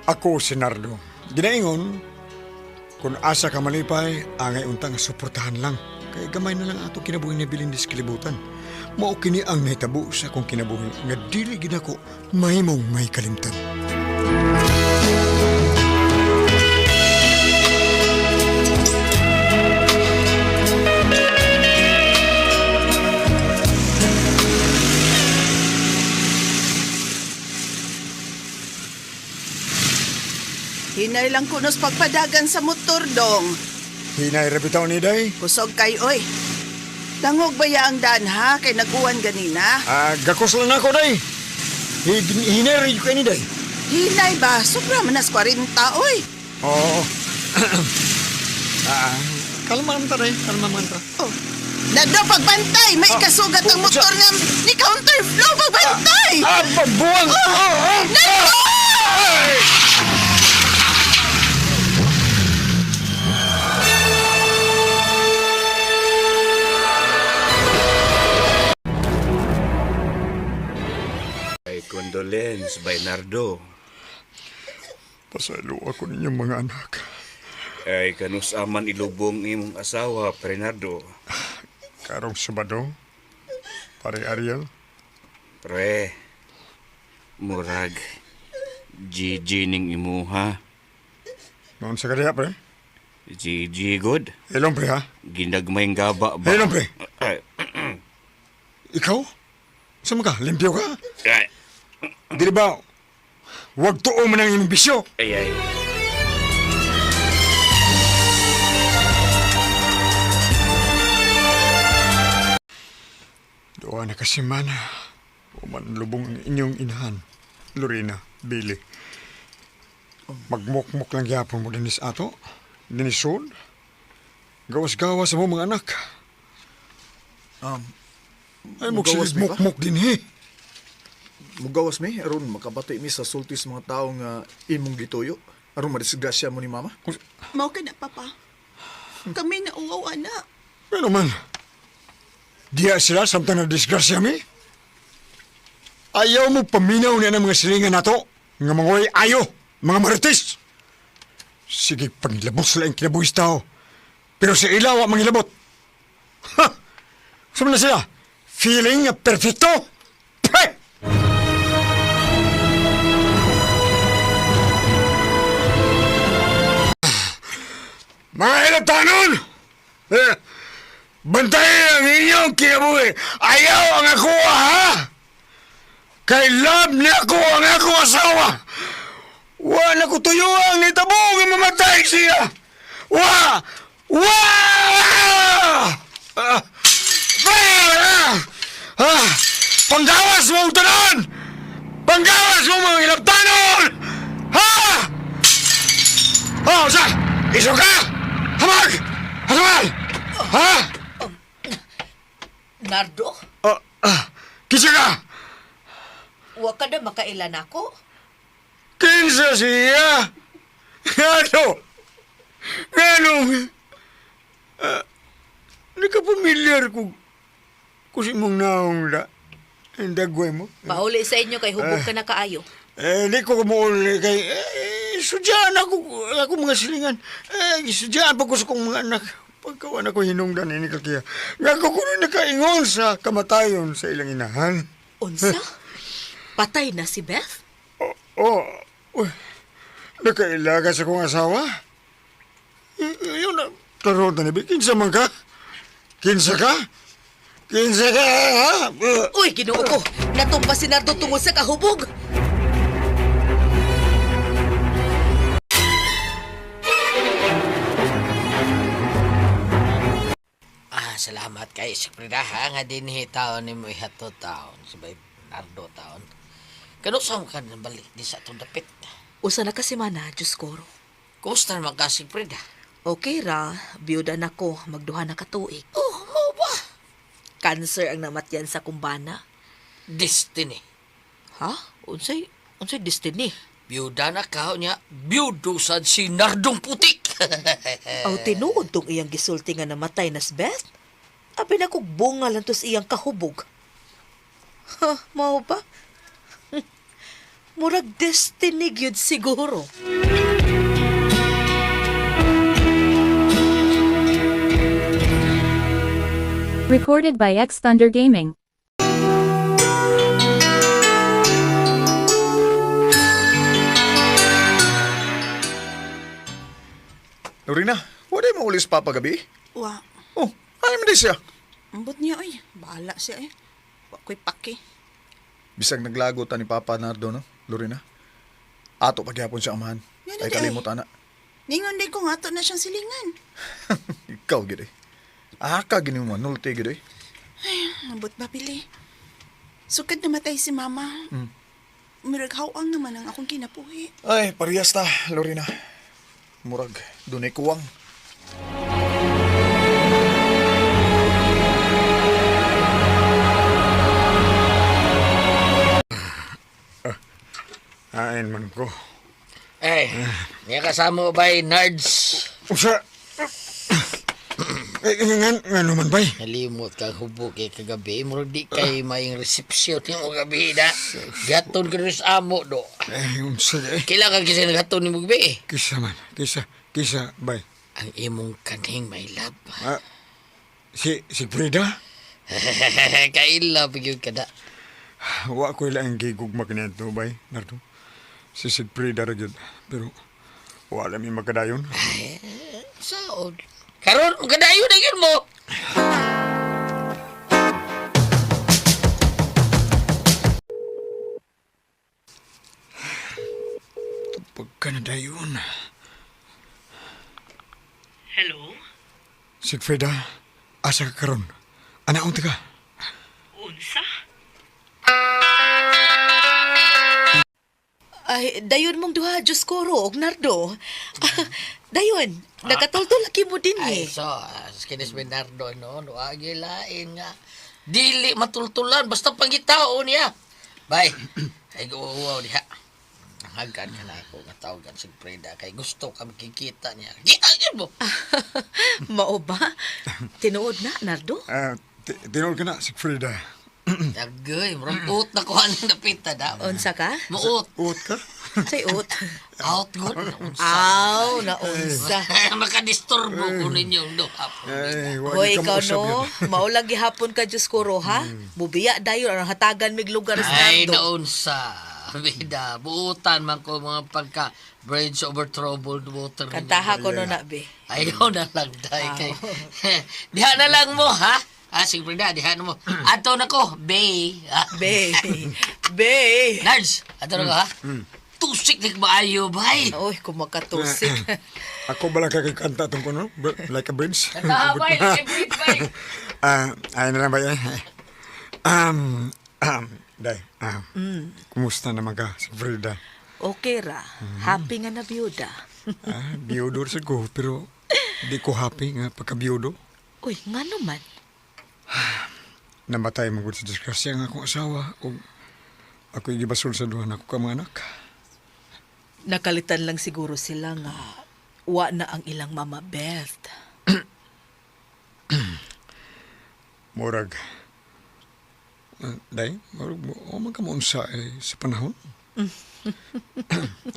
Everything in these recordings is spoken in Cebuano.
Ako si Nardo. Ginaingon, kung asa ka malipay, angay untang suportahan lang. Kay gamay na lang ato kinabuhi ni bilin sa kalibutan. Mao kini ang nahitabo sa akong kinabuhi nga dili gid ako mahimong may kalimtan. Hinay lang kunos pagpadagan sa motor dong. Hinay ra bitaw ni day. Kusog kay oy. Dangog ba ya ang daan ha kay naguwan ganina? Ah, gakos lang ako day. Hinay ra gyud kay ni day. Hinay ba? Sobra man nas 40 oy. Oo. ah, kalma man ta day, kalma man ta. Oh. Nado pagbantay, may ikasugat ang motor nga ni counterflow pagbantay. Ah, buwang. Ah, ah, Nando! Ay! Ay, condolence, Bernardo. Pasaylo ako ninyong mga anak. Ay, kanus aman ilubong imong asawa, Bernardo. Karong Sabado, pare Ariel, Pre, murag, GG ning imuha. noon sa kadiha, pre. GG good. Ilong, pre, ha? Ginagmay nga ba ba? Hello, pre. Ay, Ikaw? Saan ka? Limpyo ka? ay, Dili ba, wag tuo man ang imong bisyo. ay, ay. Doon na kasi man. Uman lubong ang inyong inahan. Lorena, Billy. Magmukmuk lang gyapon mo dinis ato. Dinisod. Gawas-gawas sa mo mga anak. Ay, Mugawas mugsilig mi ba? mukmuk din he. Mugawas mi aron makabati mi sa sulti sa mga tao nga imong gituyo. Aron madisgrasya mo ni mama. Mao ka na papa. Kami na uwaw ana. Pero man, diya sila samtang na disgrasya mi. Ayaw mo paminaw niya ng mga silingan nato, nga mga way ayo, mga marites. Sige, pangilabot sila ang kinabuhis tao. Pero sa ilaw, wa mangilabot. Ha! Saan na sila? Feeling nga perfecto? Peh! Mga ilatanon! Eh, bantayan ang inyong kinabuhi. Ayaw ang ako, ha? Kay love niya ako ang ako asawa. Wa na ko tuyo ang nitabo nga mamatay siya. Wa! Wa! Ah! Ah! Ah! Panggawas mo ang tanan! Panggawas mo mga ilabtanon! Ha! Oh, sa! Iso ka! Hamag! Hamag! Ha? Nardo, Ah, ah, kisa ka! wa ka na makailan ako. Kinsa siya? Ano? Ganong? Uh, nakapamilyar ko ko si mong naong la. Ang dagway mo. Pauli sa inyo kay hubog ka na kaayo. Eh, di ko kumuuli kay... Eh, sudyaan ako, ako mga silingan. Eh, sudyaan pa ko sa kong mga anak. Pagkawan ako hinungdan ini kakiya. Nga ko kuno nakaingon sa kamatayon sa ilang inahan. Unsa? Patay na si Beth? Oh, oh, uy, nakailaga sa kong asawa. Yun na, karoon na ni Kinsa man ka? Kinsa ka? Kinsa ka, ha? Uy, Ginoo ko. Natumba si Nardo tungod sa kahubog. Ah, salamat kay Siprida ha nga dinhi taon nimo ihato taon si Bay Nardo taon. Kano sa ka nabalik di sa atong dapit? Usa na ka semana, Diyos koro. Kumusta naman ka Siprida? Okay ra, biyuda na ko, magduha na ka tuig. Oh, mo ba? Cancer ang namatyan sa kumbana. Destiny. Ha? Unsay unsay destiny? Biyuda na ka niya, biyudo sad si Nardong Putik. Aw tinuod tong iyang gisulti nga namatay na si Beth? Abi na kog bunga lang to sa iyang kahubog. Ha, mao ba? Murag destiny gyud siguro. Recorded by X Thunder Gaming. Lorena, wala mo ulis papa gabi? Wa, Oh, ay man di siya. ambot niya oy. Bahala siya eh. Wa ko'y paki. Bisag naglago ta ni Papa Nardo, no? Lorena. Ato pagyapon siya amahan. Nga Ay di, ay. kalimot ana. Ningon di ko nga ato na siyang silingan. Ikaw gid eh. Aka gini mo manulti gid eh. Ambot ba pili? Sukad namatay si mama. Murag hawang naman ang akong kinabuhi. Ay, parehas ta, Lorena. Murag, dunay kuwang. Ain man ko. Eh, niya kasama mo ba Nards? Usa. Eh, nga, nga naman bay. Nalimot kang hubo kay kagabi. Murag di kay maayong resepsyon nimo gabi na. Gaton ka rin sa amo do. Eh, unsa di, eh. Kailangan kasi nagaton nimo gabi eh. Kisa man, kisa, kisa, bay. Ang imong kanhing my love. Ah, si Frida? Kaila gyud ka na. Wa ko ila ang gigugma kaniadto bay, Nardo. Si Sigfrida ra gyud. Pero wala mi magkadayon. Saod. Karon kadayon na gyud mo. Pagka na dayon. Hello? Sigfrida, asa ka karon? Anaon ta ka? Unsa? Ay, dayon mong duha, Diyos ko, ro, og Nardo. Dayon, nakatultol lagi mo din Ay, eh. so, kinis Bernardo, no? Wagi lain nga. Dili matultulan, basta pangitao niya. Bay, ay guwaw diha. Nanghagan ka na ako nga tawagan si Freda kay gusto kami kikita niya. Kita yun mo! Mao ba? Tinuod na, Nardo? Ah, tinuod ka na, Sigfrida. Dagay, murag ut na ko anong napita da. Unsa ka? Muot. Uot ka? Say ut. Out good. Unsa. Aw, naunsa. Makadisturbo ko ninyong duha. Ay, wa Hoy, gyud ka ikaw mausab no, yun. maulang gihapon ka Diyos ko ro, ha? Mubiya dayon ang hatagan mig lugar sa Ay, Nardo. naunsa. Bida, buutan man ko mga pagka bridge over troubled water. ninyo. Kantaha ko no na, be. Ayaw na lang, day. Kay, diha na lang mo, ha? Ah, sige, Brenda, diha na mo. Ato na ko, bay. Ah. Be. Be. Nards, ato na ko, ha? Tusik ni maayo, bay. Uy, kumakatusik. Ako ba lang kakikanta itong kuno? Like a bridge? Kantaha, bay. Like a bridge, bay. Ah, ay na lang ba yan? Um, um, day, kumusta naman ka, Sigfrida? Okay ra. Happy nga na biyuda. Ah, biyudo sa ko, pero di ko happy nga pagkabiyudo. Uy, nga naman. Namatay mo gud sa disgrasya ang akong asawa o ako'y gibasol sa duha nako ka mga anak. Nakalitan lang siguro sila nga wa na ang ilang mama Beth. Murag, day, murag, o man ka maunsa eh, sa panahon.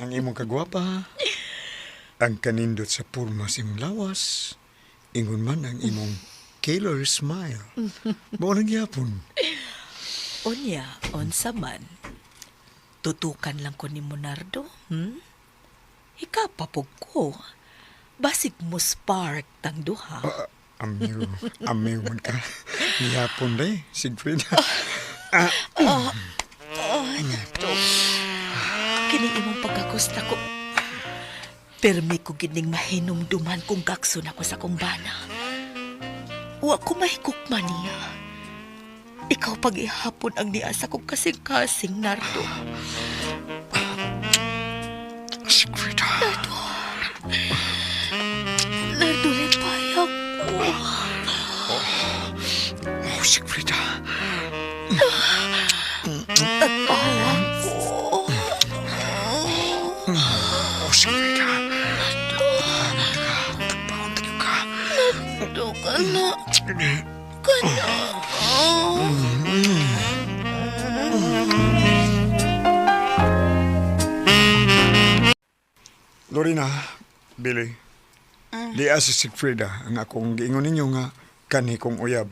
Ang imong kagwapa, ang kanindot sa purma sa imong lawas, ingon man ang imong killer smile. Mao lang gyapon. Unya, unsa man. Tutukan lang ko ni Monardo, Ikapapog ko. Basig mo spark tang duha. Ah, amiw, amiw man ka. Gihapon day, Siegfried. Oh, Nardo. Kining imong pagkagusta ko. Permi ko gining mahinumduman kung gakson ako sa kumbana. Wa ko mahigugma niya. Ikaw pag-ihapon ang niya sa kong kasing-kasing, Nardo. Siegfried. Nardo. Nardo, lipaya ko. Oh, Siegfried. Tagpawa ko. Oh, Siegfried. Tagpaon tayo ka. Nardo ka na. Ka na. Lorena, Billy. Di si Sigfrida ang akong giingon ninyo nga kanhi kong uyab.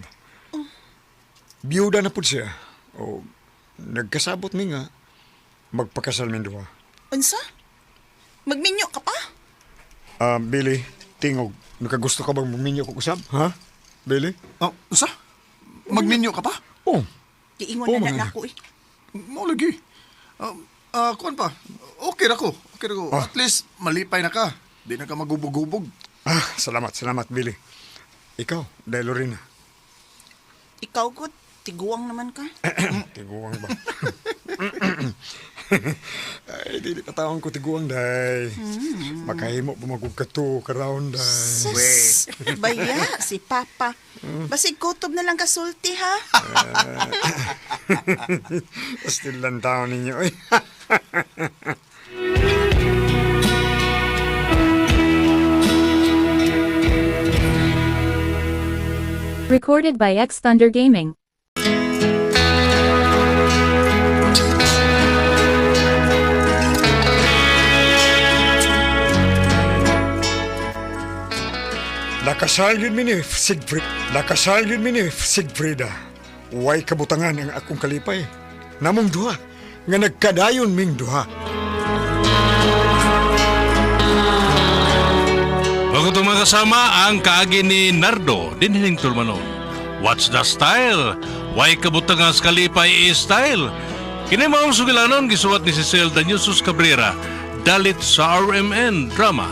Biyuda na pud siya. O nagkasabot mi nga magpakasal min duha. Unsa? Magminyo ka pa? Ah, Billy, tingog, nakagusto ka bang maminyo ko usab, ha? Billy? Oh, unsa? Magminyo ka pa? Oh, Giingon Oo, na mga na anak. nako eh. Mao lagi. Kuan pa. Okay ra ko. Okay ra ko. Ah. At least malipay na ka. Di na ka magubog-gubog. ah, salamat, salamat, Billy. Ikaw, dahil Lorena. Ikaw ko, tiguang naman ka. Tiguang ba? Ay, dili pa taon ko tiguang, day. Makahimo pa kato karaon, day. Sus, baya, si Papa. Basig kutob na lang kasulti, ha? Still lang taon ninyo, eh. Recorded by X Thunder Gaming. Nakasal yun mi ni Siegfried. Nakasal yun mi ni Siegfrieda. Way kabutangan ang akong kalipay. Namong duha, nga nagkadayon ming duha. Bago itong mga kasama, ang kaagi ni Nardo, dinhiling Tulmanon. What's the style? Why kabutang ang kalipay is style? Kini maong sugilanon, gisuwat ni Cecil Danyusus Cabrera, dalit sa RMN Drama.